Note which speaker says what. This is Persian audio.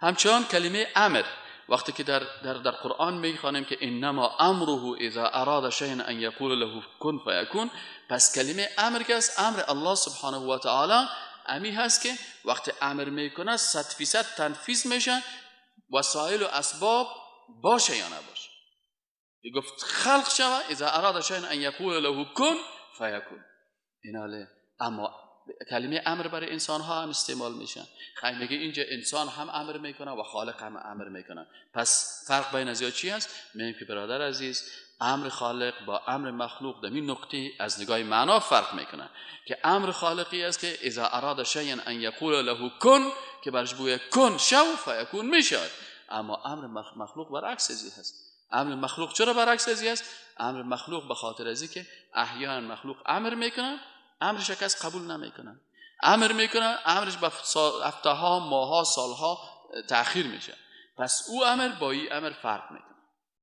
Speaker 1: همچنان کلمه امر وقتی که در قرآن میخوانیم که انما امره اذا اراد شیئا ان یقول له کن فیکون، پس کلمه امر که است امر الله سبحانه و تعالی امی هست که وقتی امر میکنه 100% تنفیذ میشه، وسایل و اسباب باشه یا نباشه. گفت خلق شوه، اذا اراد شیئا ان یقول له کن فیکون. ایناله. اما کلمه امر برای انسان ها هم استعمال میشه. خیلی میگه اینجا انسان هم امر میکنه و خالق هم امر میکنه. پس فرق بین از چی هست؟ میگیم که برادر عزیز، امر خالق با امر مخلوق در این نقطه از نگاه معنا فرق میکنه که امر خالقی است که اذا اراد شیئا ان یقول له کن، که برش بگوید کن شو فیکون میشد. اما امر مخلوق برعکس ازی هست. امر مخلوق چرا برعکس ازی است؟ امر مخلوق به خاطر ازی که احیانا مخلوق امر میکنه، امرش کس قبول نمیکنه، امر میکنه، امرش به هفته ها، ماه ها، سال ها تأخیر میشه. پس او امر با این امر فرق میکنه.